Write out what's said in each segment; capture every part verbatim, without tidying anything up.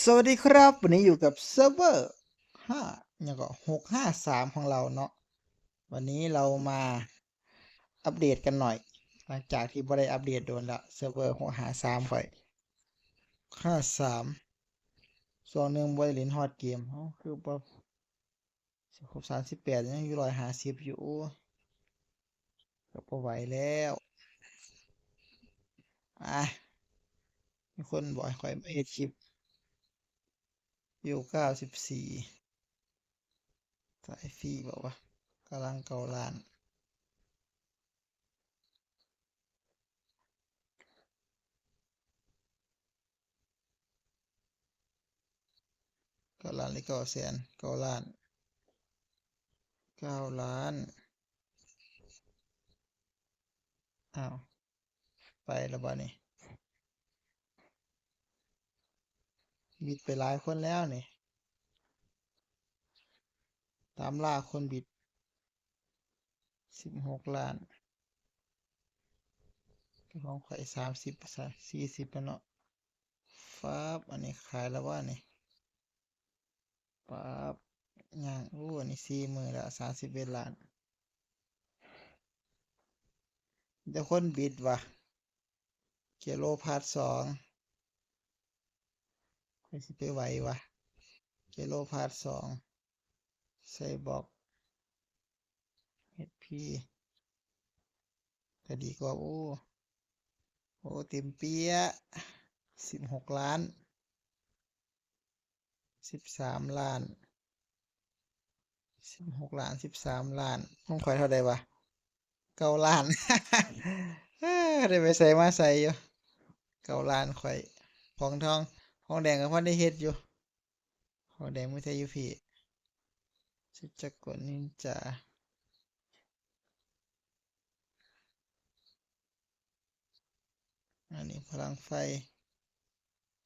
สวัสดีครับ วันนี้อยู่กับเซิร์ฟเวอร์ห้า ยังก็หกห้าสามของเราเนาะ วันนี้เรามาอัปเดตกันหน่อย หลังจากที่บ่ได้อัปเดตโดนแล้ว เซิร์ฟเวอร์หกห้าสามไป ห้าสาม ช่วงหนึ่งบ่ได้เล่นฮอดเกม เอ้า คือบ่ สิบหก สามสิบแปด ยังอยู่ร้อยห้าสิบอยู่ โอ้ย ก็บ่ไหวแล้ว อ่ะ มีคนบอกให้ข้อยมาเฮ็ดคลิป วิว เก้าสิบสี่ สายฟรีบอกว่ากำลังเก้าล้าน เก้าล้านหรือเก้าแสน เก้าล้าน เก้าล้าน อ้าว ไปแล้วบ่นี่ บิดไปหลายคนแล้วนี่ ตามล่าคนบิด สิบหกล้าน ของข้อย สามสิบ สี่สิบแล้วเนาะ ฟับ อันนี้ขายแล้วว่านี่ ปั๊บ ย่าง โอ้ อันนี้สี่หมื่นแล้ว สามสิบเอ็ดล้าน เดี๋ยวคนบิดว่ะ เกโลพาร์ทสอง ใครสิไปไหววะ เกโลพาร์ทสอง ไซบอร์ก เอชพี ก็ดีกว่า โอ้ โอ้ เต็มเปี้ย สิบหกล้าน สิบสามล้าน สิบหกล้าน สิบสามล้าน ของข้อยเท่าใดวะ เก้าล้าน เอ้อ ได้ไปใส่มาใส่อยู่ เก้าล้านข้อย ของทอง ของแดงก็พอได้เฮ็ดอยู่ ของแดงมีแต่อยู่พี้ สิบจักรกลนินจา อันนี้พลังไฟ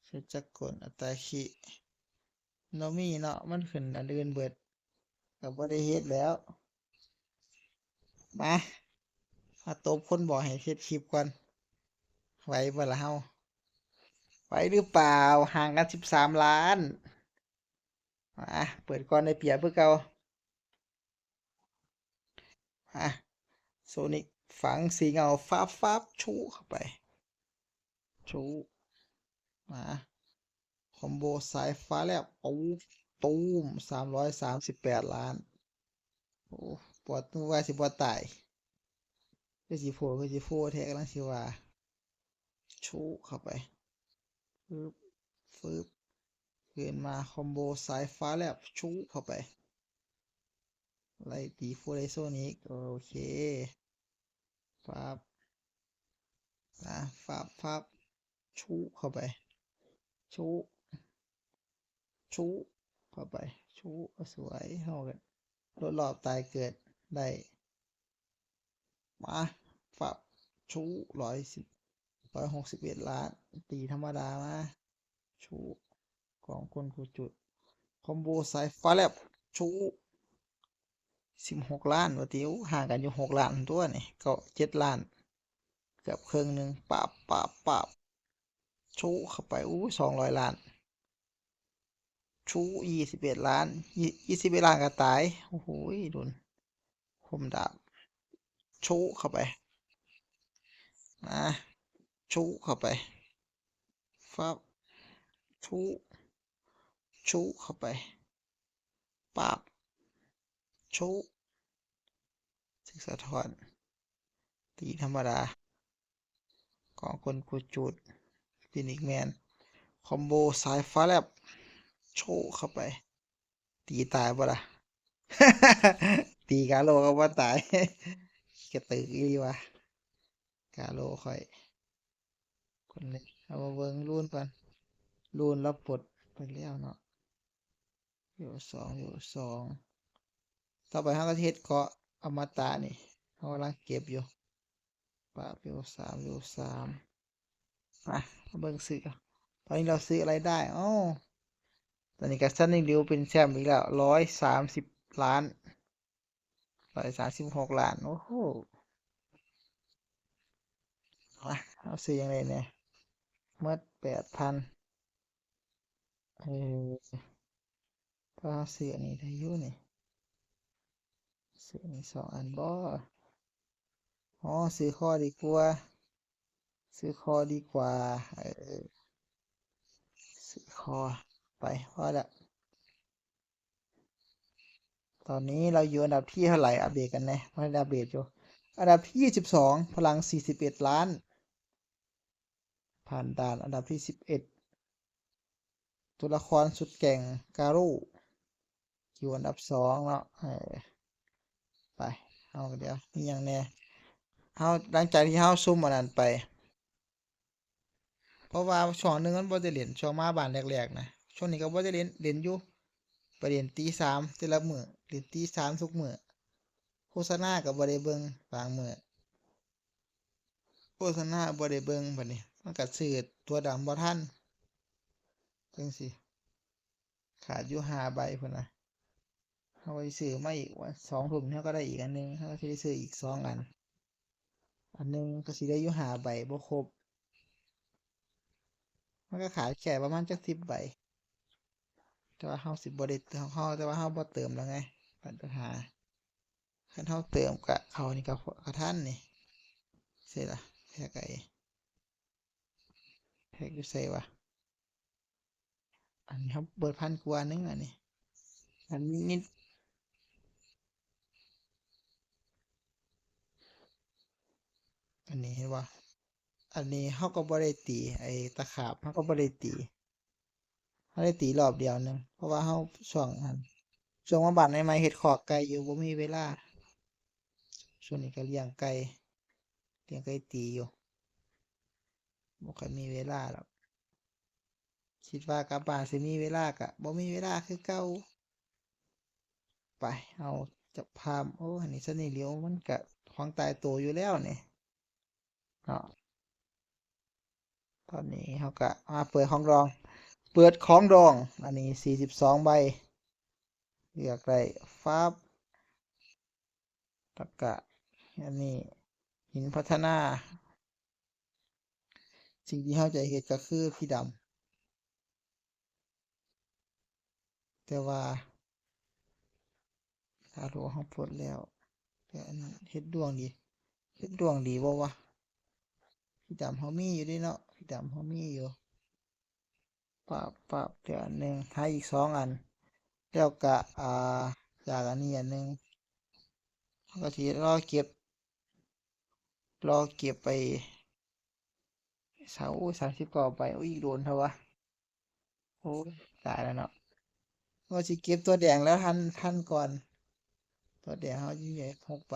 สิบจักรกล อัตตาคิ บ่มีเนาะ มันขึ้นอันอื่นเบิด ก็บ่ได้เฮ็ดแล้ว มา มาตบคนบอกให้เฮ็ดคลิปก่อน ไหวบ่ล่ะเฮา ไหวหรือเปล่า ห่างกันสิบสามล้าน มา เปิดก่อนได้เปรียบคือเก่า อ่ะ โซนิก ฝังสีเงา ฟับฟับ ชุเข้าไป ชุ มา คอมโบสายฟ้าแลบ ตูม ตูม สามร้อยสามสิบแปดล้าน โอ้ ปวดตัวว่าสิบ่ตาย คือสิโพ คือสิโพแท้ กำลังสิว่า ชุเข้าไป ฟึบ ฟึบ ขึ้นมา คอมโบสายฟ้าแลบ ชุเข้าไป ไล่ตี Full Ice Sonic โอเค ฟับ นะ ฟับ ฟับ ชุเข้าไป ชุ ชุเข้าไป ชุ สวย เฮาก็ลดรอบตายเกิดได้ มา ฟับ ชุ ร้อยสิบ ร้อยหกสิบเอ็ดล้าน ตีธรรมดามา ชุ ของคนกูจุด คอมโบสายฟ้าแลบ ชุ สิบหกล้าน ว่าติ โอ้ ห่างกันอยู่หกล้านตัวนี่ ก็เจ็ดล้าน เกือบครึ่งหนึ่ง ปาบ ปาบ ปาบ ชุเข้าไป อู้ สองร้อยล้าน ชุ ยี่สิบเอ็ดล้าน ยี่ ยี่สิบเอ็ดล้านก็ตาย โอ้โห โดน คมดาบ ชุเข้าไป นะ ชุเข้าไป ฟับ ชุ ชุเข้าไป ปาบ ชุ สิกสะท้อน ตีธรรมดา ของคนกูจูด Phoenix Man คอมโบสายฟ้าแลบ ชุเข้าไป ตีตายบ่ล่ะ ตีกาโลก็บ่ตาย กระตึกอีหลีวะ กาโลข้อย คนเล็ก เอามาเบิ่งรูนก่อน รูนเราปลดไปแล้วเนาะ เวลสอง เวลสอง ต่อไปเฮาก็สิเฮ็ดเกราะอมตะนี่ เฮากำลังเก็บอยู่ ปะ เวลสาม เวลสาม มา มาเบิ่งซื้อ ตอนนี้เราซื้ออะไรได้ อ้อ ตอนนี้ก็ซันนี่ลิวเป็นแชมป์อีกแล้ว ร้อยสามสิบล้าน ร้อยสามสิบหกล้าน โอ้โห มา เอาซื้อยังไงเนี่ย หมดแปดพัน เออ ก็ซื้ออันนี้ได้อยู่นี่ ซื้ออันนี้สองอันบ่ อ๋อ ซื้อคอดีกว่า ซื้อคอดีกว่า เออ ซื้อคอ ไป พอละ ตอนนี้เราอยู่อันดับที่เท่าไหร่ อัปเดตกันแน่ ไม่ได้อัปเดตอยู่ อันดับที่ยี่สิบสอง พลังสี่สิบเอ็ดล้าน ผ่านด่านอันดับที่สิบเอ็ด ตัวละครสุดแกร่ง กาโร่ อยู่อันดับสองเนาะ เออ ไป เอาเดี๋ยว มีหยังแน่ เฮา หลังจากที่เฮาซุ่มอันนั้นไป เพราะว่าช่วงหนึ่งมันบ่ได้เล่น ช่วงมาบ้านแรกๆนะ ช่วงนี้ก็บ่ได้เล่น เล่นอยู่ ไปเล่นตีสามแต่ละมื้อ เล่นตีสามทุกมื้อ โฆษณาก็บ่ได้เบิ่ง บางมื้อ โฆษณาบ่ได้เบิ่ง บัดนี้ มันก็ซื้อตัวดำบ่ทัน จังซี้ ขาดอยู่ห้าใบพุ้นนะ เฮาไปซื้อมาอีก วัน สองทุ่มเฮาก็ได้อีกอันหนึ่ง เฮาก็สิได้ซื้ออีกสองอัน อันหนึ่งก็สิได้อยู่ห้าใบ บ่ครบ มันก็ขาดแค่ประมาณจักสิบใบ แต่ว่าเฮาสิบ่ได้ เฮา แต่ว่าเฮาบ่เติมแล้วไง ปัญหา คันเฮาเติมกะ เขานี่ก็ ก็ทันนี่ ใช่ล่ะ แพ็กไอ้ แพ็กอยู่ไสวะ อันนี้เฮาเบิดพันกว่าหนึ่งอันนี้ อันนี้นิด อันนี้เห็นบ่ อันนี้เฮาก็บ่ได้ตี ไอ้ตะขาบ เฮาก็บ่ได้ตี เฮาได้ตีรอบเดียวหนึ่ง เพราะว่าเฮาช่วงนั้น ช่วงมาบ้านใหม่ๆ เฮ็ดคอกไก่อยู่ บ่มีเวลา ช่วงนี้ก็เลี้ยงไก่ เลี้ยงไก่ตีอยู่ บ่ค่อยมีเวลาหรอก คิดว่ากลับบ้านสิมีเวลาก็บ่มีเวลาคือเก่า ไป เอาจับภาพ โอ้ อันนี้ Sunny Leone มันก็ของตายตัวอยู่แล้วนี่ เนาะ ตอนนี้เฮาก็มาเปิดของดอง เปิดของดอง อันนี้ สี่สิบสองใบ เลือกได้ ฟาบ แล้วก็ อันนี้ หินพัฒนา สิ่งที่เฮาจะเฮ็ดก็คือพี่ดำ แต่ว่า ถ้ารู้เฮาปลดแล้ว แต่อันนั้นเฮ็ดดวงดี เฮ็ดดวงดีบ่วะ พี่ดำเฮามีอยู่เด้เนาะ พี่ดำเฮามีอยู่ ปั๊บ ปั๊บ เดี๋ยวอันหนึ่ง หาอีกสองอัน แล้วก็ อ่า จากอันนี้อันหนึ่ง เฮาก็สิรอเก็บ รอเก็บไป เสา โอ้ย สามสิบเก้าใบ โอ้ย อีกโดนเท่าวะ โอ้ย ตายแล้วเนาะ ว่าสิเก็บตัวแดงแล้วทัน ทันก่อน ตัวแดงเฮายิงใหญ่หกใบ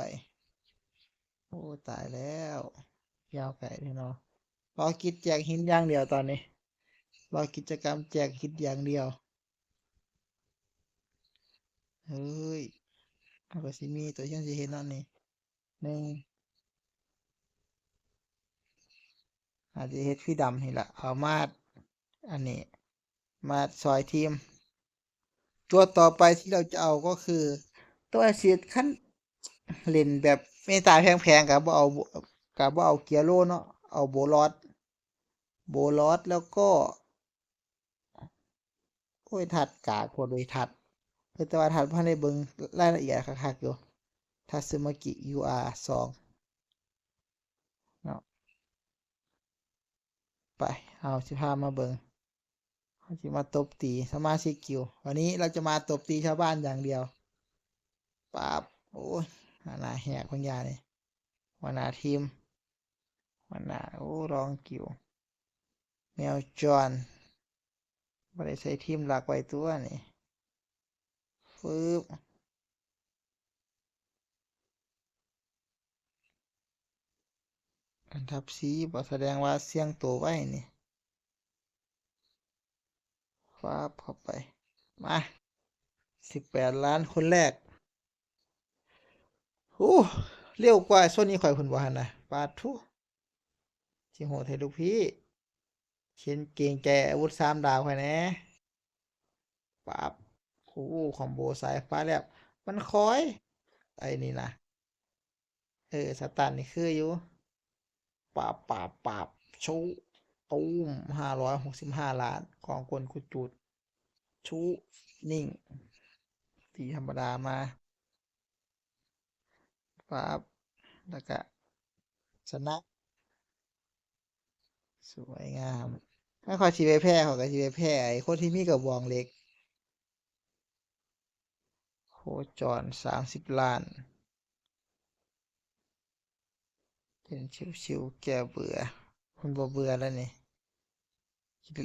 โอ้ ตายแล้ว ยาวไกลเลยเนาะ รอกิจแจกหินอย่างเดียวตอนนี้ รอกิจกรรมแจกหินอย่างเดียว เฮ้ย เอาก็สิมีตัวเชื่อมสิเห็นเนาะนี่ หนึ่ง อาจจะเฮ็ดพี่ดำนี่แหละ เอามาด อันนี้ มาซอยทีม ตัวต่อไปที่เราจะเอาก็คือ ตัวเสียดขั้น เล่นแบบเมตาแพงๆ ก็บ่เอา ก็บ่เอาเกียร์โลเนาะ เอาโบลอส โบลอส แล้วก็ โอ้ย ทัดกากโพดเลยทัด แต่ว่าทัดบ่ทันได้เบิ่งรายละเอียดคักๆ อยู่ ทัตสึมากิ ยูอาร์ สอง เนาะ ไป เอาสิพามาเบิ่ง เฮาสิมาตบตีสมาชิกกิลด์ วันนี้เราจะมาตบตีชาวบ้านอย่างเดียว ปั๊บ โอ้ย หน้าแหกพังยานี่ หัวหน้าทีม หัวหน้า โอ้ รองกิลด์ แมวจอน บ่ได้ใส่ทีมหลักไว้ตัวนี่ ฟึบ อันดับสี่บ่ แสดงว่าเสี่ยงตัวไว้นี่ ฟาบเข้าไป มา สิบแปดล้านคนแรก โอ้ เร็วกว่าโซนนี้ข่อยพุ้นบ่หั่นนะ ปาดทุ สิโหดแท้ลูกพี่ เขียนเกรงใจอาวุธสามดาวข่อยแหน่ ปั๊บ โอ้ คอมโบสายฟ้าแลบ มันคอย ไอ้นี่นะ เออ สตันนี่คืออยู่ ปาบ ปาบ ปาบ ชู ตูม ห้าร้อยหกสิบห้าล้าน ของคนกูจูด ชู นิ่ง ตีธรรมดามา ปั๊บ แล้วก็ ชนะ สวยงาม ถ้าข้อยสิไปแพ้ ข้อยก็สิไปแพ้ไอ้คนที่มีกระบองเหล็ก โคจร สามสิบล้าน เล่นชิวๆ แก้เบื่อ มันบ่เบื่อแล้วนี่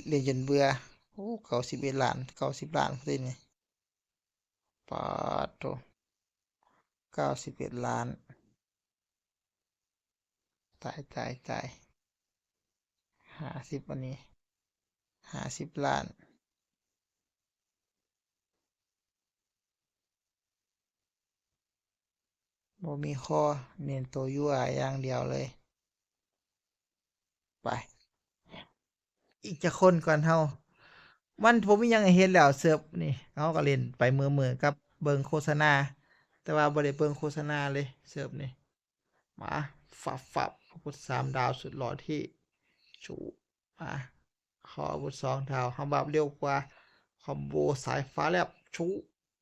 เล่นจนเบื่อ โอ้ เก้าสิบเอ็ดล้าน เก้าสิบล้านพอดีนี่ ปาดโถ เก้าสิบเอ็ดล้าน ตาย ตาย ตาย ห้าสิบ อันนี้ ห้าสิบล้าน บ่มีคอ เน้นตัว ยูอาร์ อย่างเดียวเลย ไป อีกจักคนก่อนเฮา มันบ่มีหยังให้เฮ็ดแล้ว เซิร์ฟนี่ เฮาก็เล่นไปเมื่อๆ กับเบิ่งโฆษณา แต่ว่าบ่ได้เบิ่งโฆษณาเลย เซิร์ฟนี่ มา ฟับ ฟับ อาวุธสามดาวสุดหล่อที่ ชู มา ขออาวุธสองดาว เฮาบัฟเร็วกว่า คอมโบสายฟ้าแลบ ชู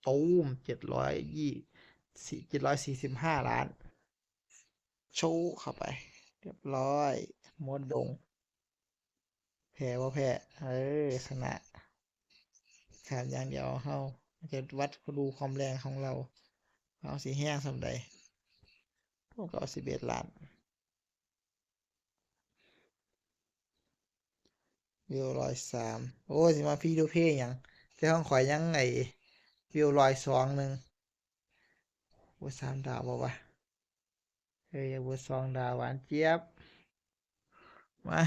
ตูม เจ็ดร้อยยี่สิบ เจ็ดร้อยสี่สิบห้าล้าน ชูเข้าไป เรียบร้อย หมดดง แพ้บ่แพ้ เออ ชนะ ขาดอย่างเดียว เฮาจะวัดดูความแรงของเรา เฮาสิแฮงส่ำใด พวกเรา สิบเอ็ดล้าน เวลร้อยสาม โอ้ย สิมาฟรีทูเพลย์หยัง แต่ของข้อยยังไอ้ เวลร้อยสองหนึ่ง โอ้ย สามดาวบ่วะ เฮ้ย อาวุธสองดาว หวานเจี๊ยบ มา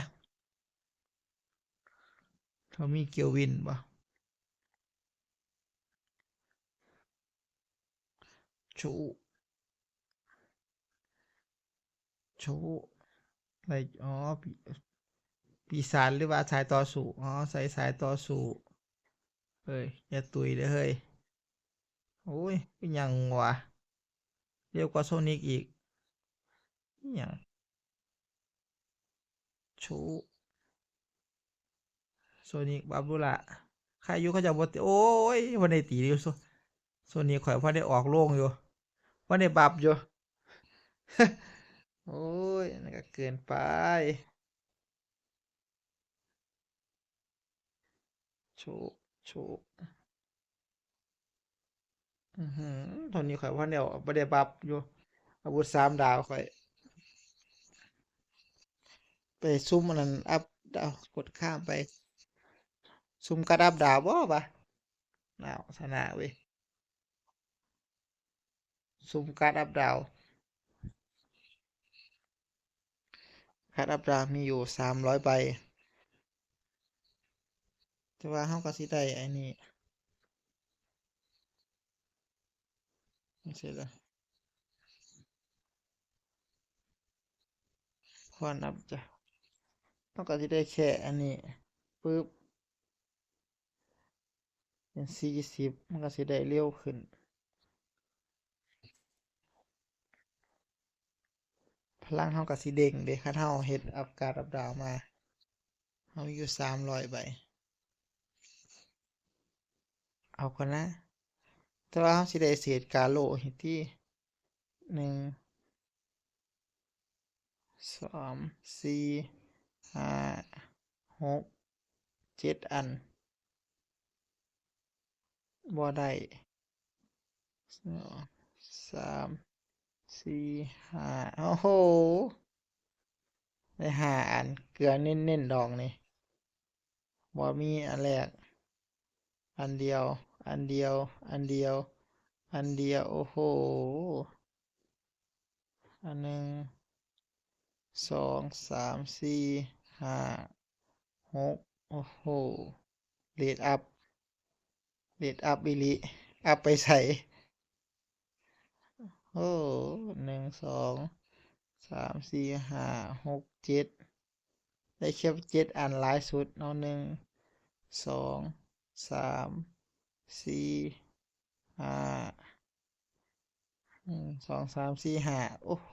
เขามีเกลวินบ่ ชู ชู อะไร อ๋อ ปี-, ปีศาจหรือว่าสายต่อสู้ อ๋อ ใส่สายต่อสู้ เอ้ย อย่าตุยเด้อเฮ้ย โอ้ย เป็นหยังวะ เร็วกว่าโซนิกอีก อิหยัง ชู โซนิก บัฟดูล่ะ ใครอยู่เขาเจ้าบ่ติ โอ้ย บ่ได้ตีอยู่ โซ-, โซนิก ข้อยพอได้ออกโล่งอยู่ พอได้บัฟอยู่ โอ้ย นั่นก็เกินไป ชู ชู อื้อหือ ตอนนี้ข้อยพอได้ บ่ได้บัฟอยู่ อาวุธสามดาวข้อย ไปซุ่มอันนั้น อัพดาว กดข้ามไป ซุ่มการ์ดอัพดาวบ่วะ อ้าว ชนะเว้ย ซุ่มการ์ดอัพดาว การ์ดอัพดาวมีอยู่สามร้อยใบ แต่ว่าเฮาก็สิได้ไอ้นี่ จั่งซี้ล่ะ ควรนับจ้ะ เฮาก็สิได้แค่อันนี้ ปึ๊บ เป็นสี่สิบ มันก็สิได้เร็วขึ้น พลังเฮาก็สิเด้งเด้ คันเฮาเฮ็ดอัพการ์ดอัพดาวมา เฮามีอยู่สามร้อยใบ เอาก่อนนะ แต่ว่าเฮาสิได้เศษกาโลให้ติ หนึ่ง สาม สี่ ห้า หก เจ็ด อัน บ่ได้ สอง สาม สี่ ห้า โอ้โห ได้ห้าอัน เกลือเน้นๆ ดอกนี่ บ่มีอันแรก อันเดียว อันเดียว อันเดียว อันเดียว โอ้โห อันหนึ่ง สอง สาม สี่ ห้า หก โอ้โห เรทอัพ เรทอัพอีหลี อัพไปไส โอ้ หนึ่ง สอง สาม สี่ ห้า หก เจ็ด ได้แค่เจ็ดอันหลายสุดเนาะ หนึ่ง สอง สาม สี่ ห้า หนึ่ง สอง สาม สี่ ห้า โอ้โห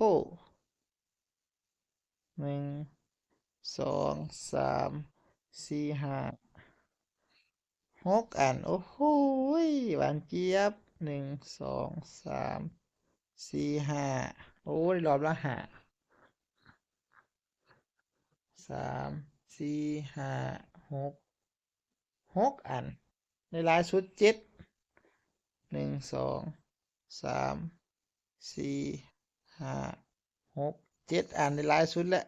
หนึ่ง สอง สาม สี่ ห้า หกอัน โอ้โหย หวานเจี๊ยบ หนึ่ง สอง สาม สี่ ห้า โอ้ ได้รอบละห้า สาม สี่ ห้า หก หกอัน ได้หลายสุด เจ็ด หนึ่ง สอง สาม สี่ ห้า หก เจ็ดอัน ได้หลายสุดแล้ว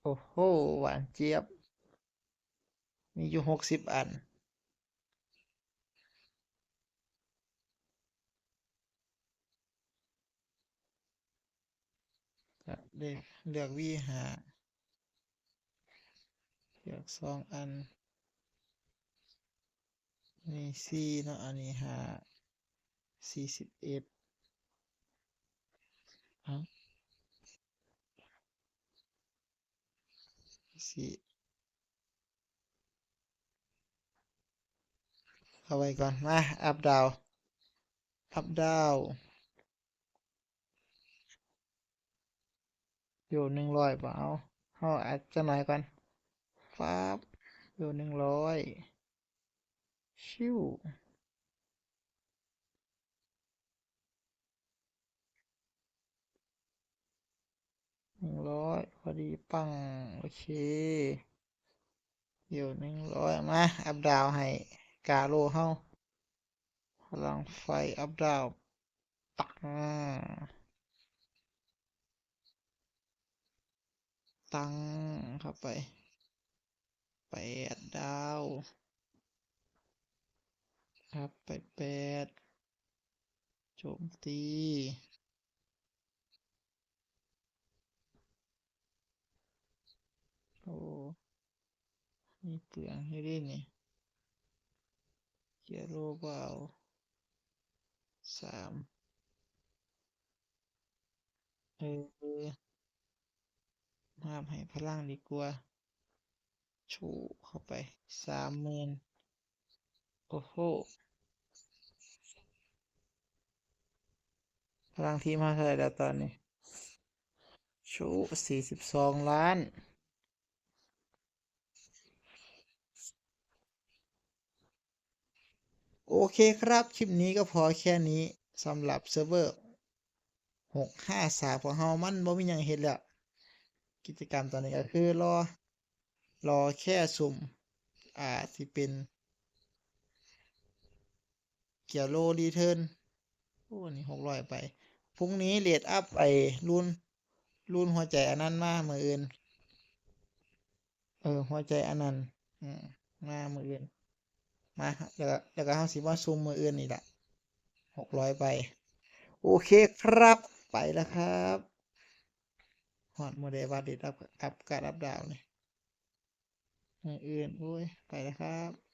โอ้โห หวานเจี๊ยบ มีอยู่ หกสิบอัน เลือก เลือก วี ห้า เลือกสองอัน นี่ สี่ เนาะ อันนี้ ห้า สี่สิบเอ็ด เอ้า สี่ เอาไว้ก่อน มา อัพดาว อัพดาว อยู่ หนึ่งร้อย บ่เอา เฮาอาจจะน้อยก่อน ปั๊บ อยู่ หนึ่งร้อย ชิว หนึ่งร้อย พอดีปัง โอเค อยู่ หนึ่งร้อย มา อัพดาวให้กาโลเฮา พลังไฟอัพดาว ปัก ตั้งเข้าไป แปดดาว อัพไป แปด โจมตี โอ้ มีเปลืองให้ด้วยนี่ เกียร์โลเบา สาม เออ มาให้พลังดีกว่า ชูเข้าไป สามหมื่น โอ้โห พลังทีมเฮาเท่าไหร่แล้วตอนนี้ ชู สี่สิบสองล้าน โอเคครับ คลิปนี้ก็พอแค่นี้ สำหรับเซิร์ฟเวอร์ หกห้าสาม ของเฮา มันบ่มีหยังเฮ็ดแล้ว กิจกรรมตอนนี้ก็คือรอ รอแค่ซุ่ม อ่า ที่เป็น เกียร์โลรีเทิร์น โอ้ นี่ หกร้อย ไป พรุ่งนี้เรทอัพ ไอ้ รูน รูนหัวใจอันนั้นมามื้ออื่น เออ หัวใจอันนั้น อืม มามื้ออื่น มา แล้วก็ แล้วก็เฮาสิมาซุ่มมื้ออื่นนี่ล่ะ หกร้อย ไป โอเคครับ ไปแล้วครับ ฮอดมื้อใดว่าเรทอัพ อัพการ์ดอัพดาวนี่ มื้ออื่น โอ้ย ไปแล้วครับ